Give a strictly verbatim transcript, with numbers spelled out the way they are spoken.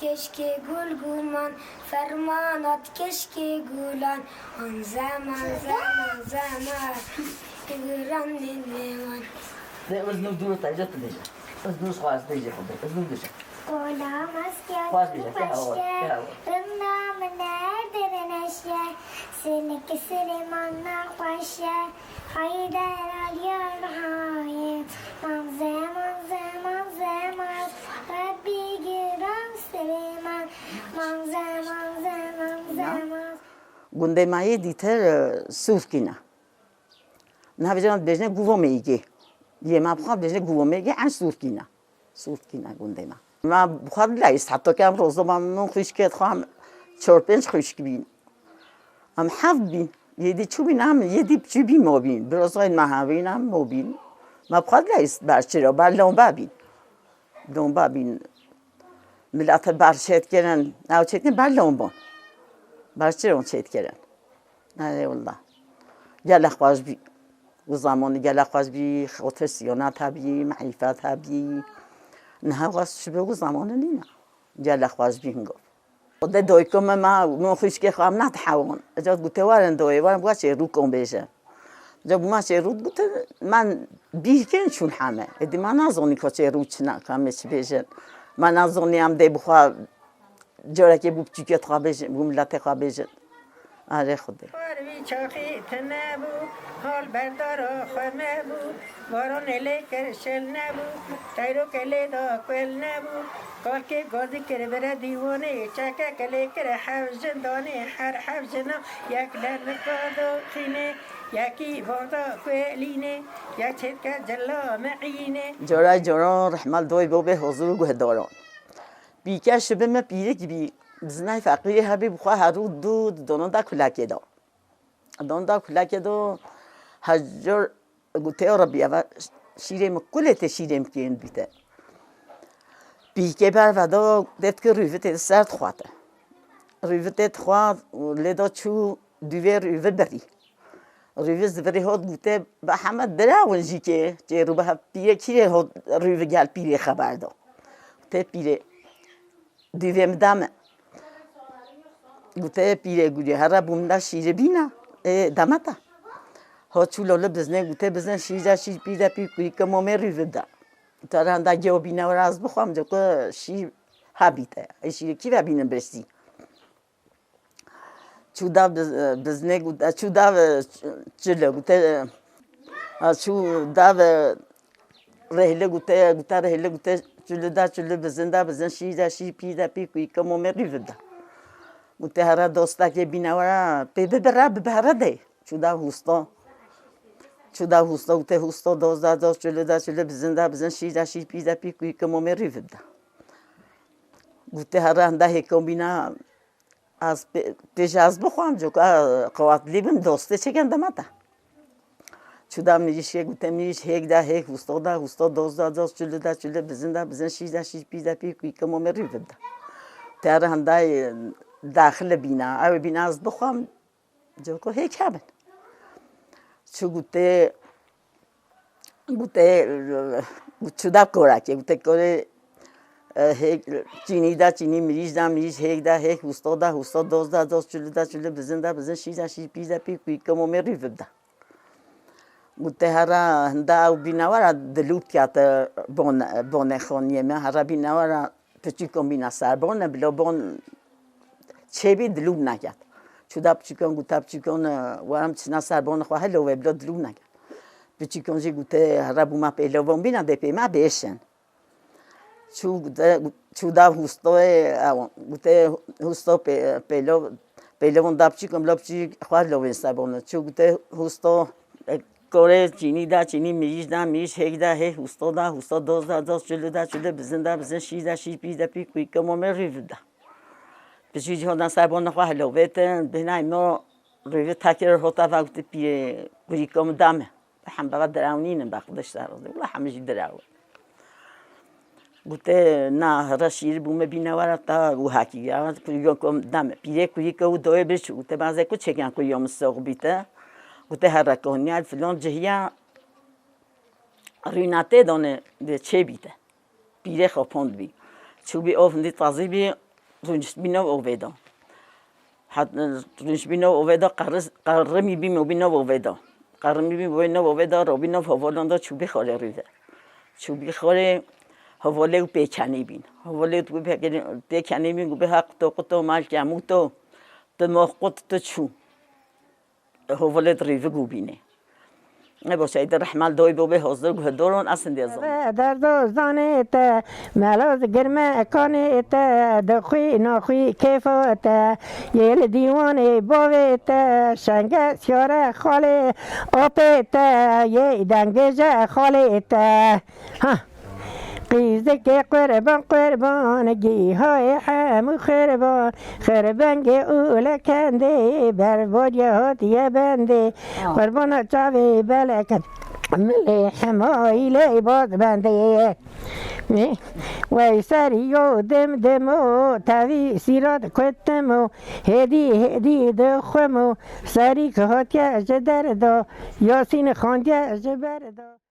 Keşkê gul guman, fermanat keşkê gulan. Anze manze manze mar, giran dînê wan. De ez nû dûr teyze tu bêje. Ez nû xwaz bêje xwe. Ez nû dişe. Kola maskya Xwaz bêje, te hawa, te hawa. Rinda min her derin eşya. Senik Süleyman naqaşe. Hayder aliyar hayet. Manze manze manze maz. Rabbi giran Süleyman. Manze manze manze maz. Gundê me yê dîtir, e, Sûrkî ne. Niha vêca dibêjine Guvo Meygê. Yê me bi xwe dibêjine Guvo Meygê, en Sûrkî ne. Sûrkî ne gundê me. Me bi xwe dileyist, heta ke em rozoman min xwişkê xwe em çar pênc xwişk bîn. Em heft bîn. Yê dî çû bîn em, yê dî çû bîn mo bîn. Birozayên me hevîn em mo bîn. Me bi xwe dileyist ber çira, ber lomba bîn. Lomba bîn. Milete ber çêdikirin, ew çêdikirin ber lomban. Ber çiron çêdikirin. Erê willa. Gelek xweş bî. Û zamanî gelek xweş bî, xotir siyonat hebî, meîfet hebî. Niha xweş şibe û zamanî nîne. Gelek xweş bî hingo. Xwedê doyko me ma, min xwişkê xwe em nedihewan. Eca gote werin doyê, werin bûa çê rûkon bêje. Eca bûma çê rût gotin, me bîr kirin çûn heme. Êdî me nazonî ko çê rût çina, ka me çi bêjin. Me nazonî em dê bi xwe carekê bû piçûkê xwe bêjin, bû miletê xwe bêjin. Erê Xwedê. Xwar vî çaxî tine bû, hal berdara xwe me bû. Baronê lê kir şil nebû, teyrokê lê da kuel nebû. Kalkê gazî kir bire dîwanê, çekeke lê kir hev jin danê, her hev jina yek dernika da xînê, yekî banda kuelînê, yek çêdke cila me îyînê. Cara cara rehma li doy bobê hozir û guhdaran. Pîke şibi me pîrik bî, bizinay feqîrê hebî bi xwe herû dû di dononda kulakê da. Donda kulakê do hecor gotê, "Ya Rebî, eva şîrê min kulê te şîrê min kên bîte." Pîkê berve do, dêt ki rûvitê ser dixwate. Rûvitê dixwat, lê do çû dûvê rûvi birî. Rûvi zivirî hot gotê, "Be heme dirawin jî kê, çê rû be pîrê kîrê hot rûvi gel pîrê xeber do." Tê pîrê dûvê min da me. Gotê, "Pîrê gurî, here bû min da şîrê bîna, ê, deme te." Ho çû lole bizne, gotê, "Bizin şîr de şîr, pîr de pîr, kurî ke momê rû vide." Te re henda gew bîne were ez bixwam, ceko şîr hebîte. Ê şîrê kî ve bînin birsî? Çû da biz-, bizne gotê, çû da çile gotê, a, çû da rêhli gotê, gotê rêhli gotê, "Çili da çili, bizin da bizin, şîr de şîr, pîr de pîr, kuyî ke momê rî vide." Gotê, "Here dostekê bîne were, pê bibe re, bibe here de." Çû da husto. Çû da husto, gotê, "Husto, doz da doz, çili da çili, bizin da bizin, şîr de şîr, pîr de pîr, kuyî ke momê rî vide." Gotê, "Here henda hêko bîna." Ez pê-, pêşî ez bixwam, coka qewatlî bim, dostê çêken dema te. Çû da mirîşkê, gotê, "Mirîş hêk da hêk, husto da husto, doz da doz, çili da çili, bizin da bizin, şîr da şîr, pîr da pîr, kuyî ke momê rî vide." Te re henda daxile bîna, ew bîna ez bixwam, coka hêk hebin. Çû gotê, gotê, çû da korakê, gotê, "Korê, e, hêk, çînî da çînî, mirîş da mirîş, hêk da hêk, husto da husto, doz da doz, çili da çili, bizin da bizin, şîr da şîr, pîr da pîr, kuyî ke momê rî vide." Gotê, "Here henda ew bîna were dilû kiyate bon-, bonê xoniyê me, here bîna were piçûkon bîna serbon, bilo bon çêbî dilû neket." Çû da piçûkon, gotê, "Piçûkon, e, werim çina serbon xwe helo vê, bilo dilû neket." Piçûkon jî gotê, "Here bûma pêlovon bîna dê pê me bêşin." Çû gotê, çû da hustoyê, ew, gotê, "Husto pê-, pêlo-, pêlovon da piçûkon, bilo piçûk xwe lovên serbon." Çû gotê, "Husto, e, korê çînî da çînî, mirîş da mirîş, hêk da hêk, husto da husto, doz da doz, çili da çili, bizin da bizin, şîr da şîr, pîr da pîr, kuyî ke momê rî vide." Piçûk jî hona serbon xwe hilovêtin, bêhnayê mo rûvî tekir hota va gotê, "Pîrê, kurîka min da me." Hembe va dirawnînin, be Xwedê ji te razî. Wela hemî jî diraw in. Gotê, "Na, here şîr bû me bîne were ta û hakî ya, kurîka min da me." Pîrê kurîka û doyê bir çû. Gotê, "Bazê ku çêken kurîka min sox bîte." Gotê, "Here koniya filan cihiya rûna tê dane de çê bîte." Pîrê xwe pond bî. Çûbî ov hindî tazî bî, rûniştbî nav ovê de. Hat, rûniştbî nav ovê de, qerri-, qerrimî bî mobî nav ovê de. Qerrimî bî mobî nav ovê de, robî nav hevolan de çûbî xalê rîve. Çûbî xalê hevolê û pêkenî bîn. Hevolê û pêkenî, pêkenî bîn, gubî ha quto quto, mal kemûto, tu moh qut tu çû. Hovolê di rîvik û bînê. Ebo şeyde rehmal doy bobê hozir guhdoron asin dê zon. Ve derdo zanê te, meloz girme kanê te, dixwî naxwî kêfo te, yê li dîwanê bavê te, şenge siyare xalê apê te, yê dengêje xalê te. Ha. Qîzikê qurban qurban, gîhayê hemû xirban, xirbengê û lekendê, bervadiye hatiye bendê, qurbana çavê beleket, milê hema îlê baz bendê. Wey serî yo dim dim o, tevî sîrat kutim o, hêdî hêdî dixwim o, serî ki hatiye ji derdo, Yasîn xandiye ji berdo.